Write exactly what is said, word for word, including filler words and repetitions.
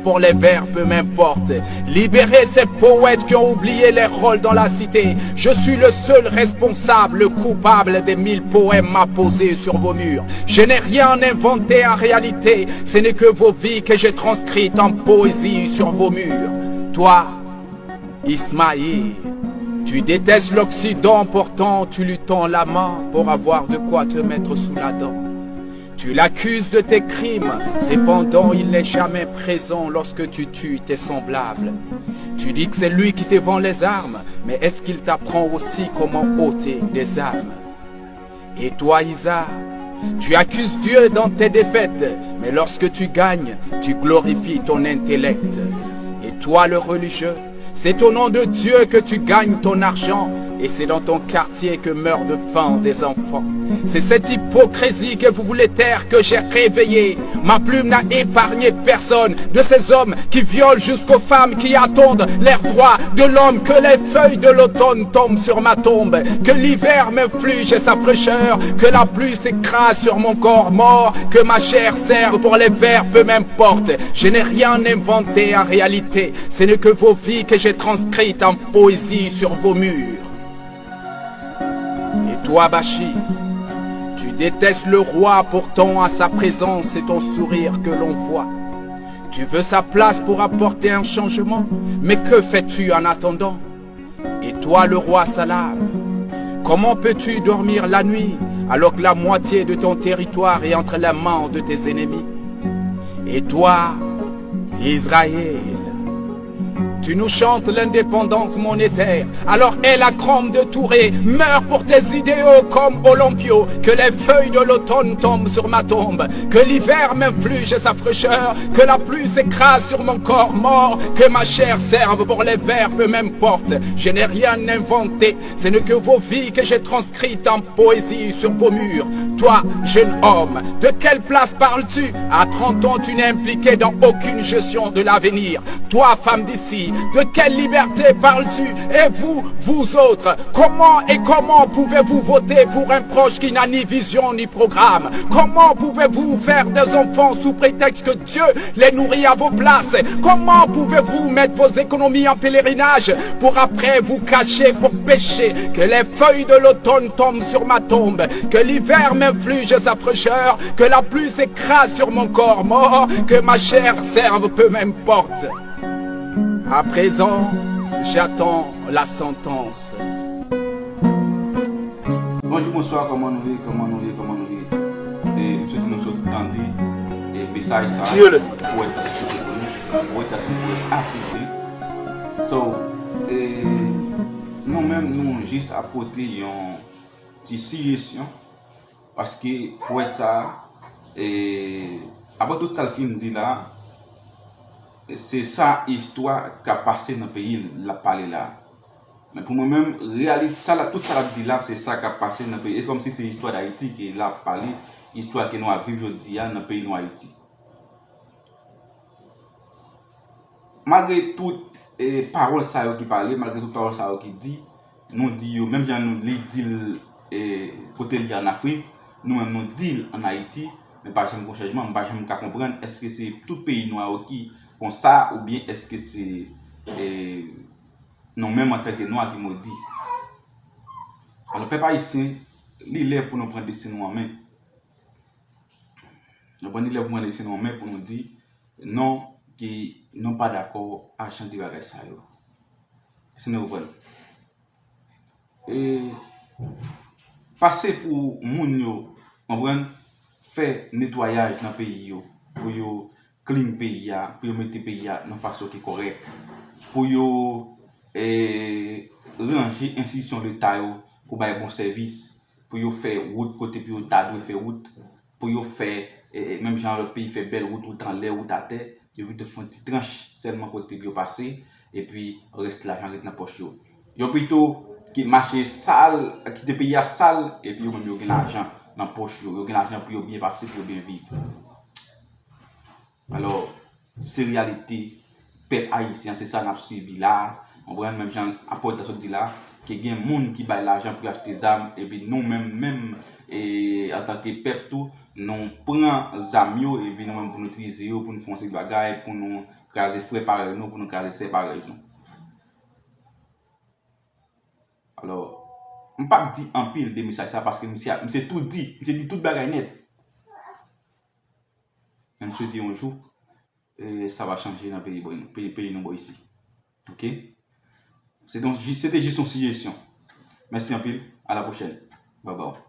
Pour les vers, peu m'importe. Libérez ces poètes qui ont oublié les rôles dans la cité. Je suis le seul responsable, le coupable des mille poèmes m'a posé sur vos murs. Je n'ai rien inventé en réalité, ce n'est que vos vies que j'ai transcrites en poésie sur vos murs. Toi, Ismaïl, tu détestes l'Occident, pourtant tu lui tends la main pour avoir de quoi te mettre sous la dent. Tu l'accuses de tes crimes, cependant il n'est jamais présent lorsque tu tues tes semblables. Tu dis que c'est lui qui te vend les armes, mais est-ce qu'il t'apprend aussi comment ôter des armes? Et toi, Isa, tu accuses Dieu dans tes défaites, mais lorsque tu gagnes, tu glorifies ton intellect. Et toi, le religieux, c'est au nom de Dieu que tu gagnes ton argent et c'est dans ton quartier que meurent de faim des enfants. C'est cette hypocrisie que vous voulez taire que j'ai réveillée. Ma plume n'a épargné personne de ces hommes qui violent jusqu'aux femmes qui attendent leurs droits de l'homme. Que les feuilles de l'automne tombent sur ma tombe, que l'hiver m'inflige sa fraîcheur, que la pluie s'écrase sur mon corps mort, que ma chair serve pour les vers, peu m'importe. Je n'ai rien inventé en réalité, ce n'est que vos vies que j'ai transcrites en poésie sur vos murs. Et toi, Bachir, tu détestes le roi, pourtant à sa présence c'est ton sourire que l'on voit. Tu veux sa place pour apporter un changement, mais que fais-tu en attendant? Et toi, le roi Salam, comment peux-tu dormir la nuit alors que la moitié de ton territoire est entre les mains de tes ennemis? Et toi, Israël, tu nous chantes l'indépendance monétaire, alors aie la crampe de Touré, meurs pour tes idéaux comme Olympio, que les feuilles de l'automne tombent sur ma tombe, que l'hiver m'inflige sa fraîcheur, que la pluie s'écrase sur mon corps mort, que ma chair serve pour les vers, peu m'importe, je n'ai rien inventé, ce n'est que vos vies que j'ai transcrites en poésie sur vos murs. Toi, jeune homme, de quelle place parles-tu? À trente ans, tu n'es impliqué dans aucune gestion de l'avenir. Toi, femme d'ici, de quelle liberté parles-tu? Et vous, vous autres, comment et comment pouvez-vous voter pour un proche qui n'a ni vision ni programme? Comment pouvez-vous faire des enfants sous prétexte que Dieu les nourrit à vos places? Comment pouvez-vous mettre vos économies en pèlerinage pour après vous cacher pour pécher? Que les feuilles de l'automne tombent sur ma tombe, que l'hiver m'inflige sa fraîcheur, que la pluie s'écrase sur mon corps mort, que ma chair serve peu m'importe. À présent, j'attends la sentence. Bonjou, bonswa, kòman nou ye, kòman nou ye, kòman nou ye? E m swete nou sot tande e mesaj sa a, pwèt la sot pote pou nou, pwèt la sot pote pou nou afime. So, e nou menm, nou jis ap pote yon ti sijesyon, paske pwèt sa a, e, apre tout sa l fin di la, se sa istwa k ap pase nan peyi l, l ap pale la. Men pou mwen menm, reyalite, sa l ap, tout sa l ap di la, se sa k ap pase nan peyi. E kòmsi se istwa Dayiti ke l ap pale, istwa ke nou ap viv jodi a nan peyi nou Ayiti. Malgre tout, e, pawòl sa yo ki pale, malgre tout pawòl sa yo ki di, nou di yo, menm jan nou, li di l, e, kote l ye ann Afrik, nou menm nou di l ann Ayiti, men pa janm gon chanjman, m pa janm ka konprann, èske se tout peyi nwa yo ki konsa, oubyen èske se, e, nou menm antanke nwa ki modi? Alò, pèp ayisyen, li lè pou nou pran desten nou an men. Nou pran, li lè pou nou pran desten nou an men pou nou di non, ke nou pa dakò a jan de bagay sa yo. Èske nou konprann? E, pase pou moun yo, konprann, fè netwayaj nan peyi yo, pou yo clean peyi a, pou yo mete peyi a nan fason ki kòrèk, pou yo, e, ranje enstitisyon leta yo pou bay bon sèvis, pou yo fè wout kote pou yo ta dwe fè wout, pou yo fè, e, e, menm jan lòt peyi fè bèl wout, wout anlè, wout atè, yo pito fè yon ti tranch sèlman kote pou yo pase, epi rès lajan ret nan pòch yo. Yo pito ki mache sal, kite peyi a sal, epi yo menm yo gen lajan nan pòch yo, yo gen lajan pou yo byen pase, pou yo byen viv. Alò, se reyalite pèp ayisyen an, se sa n ap sibi la a, Konprann? Menm jan apòt la sot di la, ke gen moun ki bay lajan pou yo achte zam, epi nou menm, menm, e, antanke pèp tou, nou pran zam yo, epi nou menm pou nou itilize yo, pou nou fè yon seri de bagay, pou nou kraze frè parèy nou, pou nou kraze sè parèy nou. Alò, m p ap di anpil de mesaj sa, paske misye, misye tou di, misye di tout bagay nèt. Men m swete yon jou, e, sa va chanje nan peyi, bò, peyi, peyi nou bò isi. Ok? Se te jis, se te jis yon sijesyon. Mèsi anpil. A la pwochèn. Bye bye.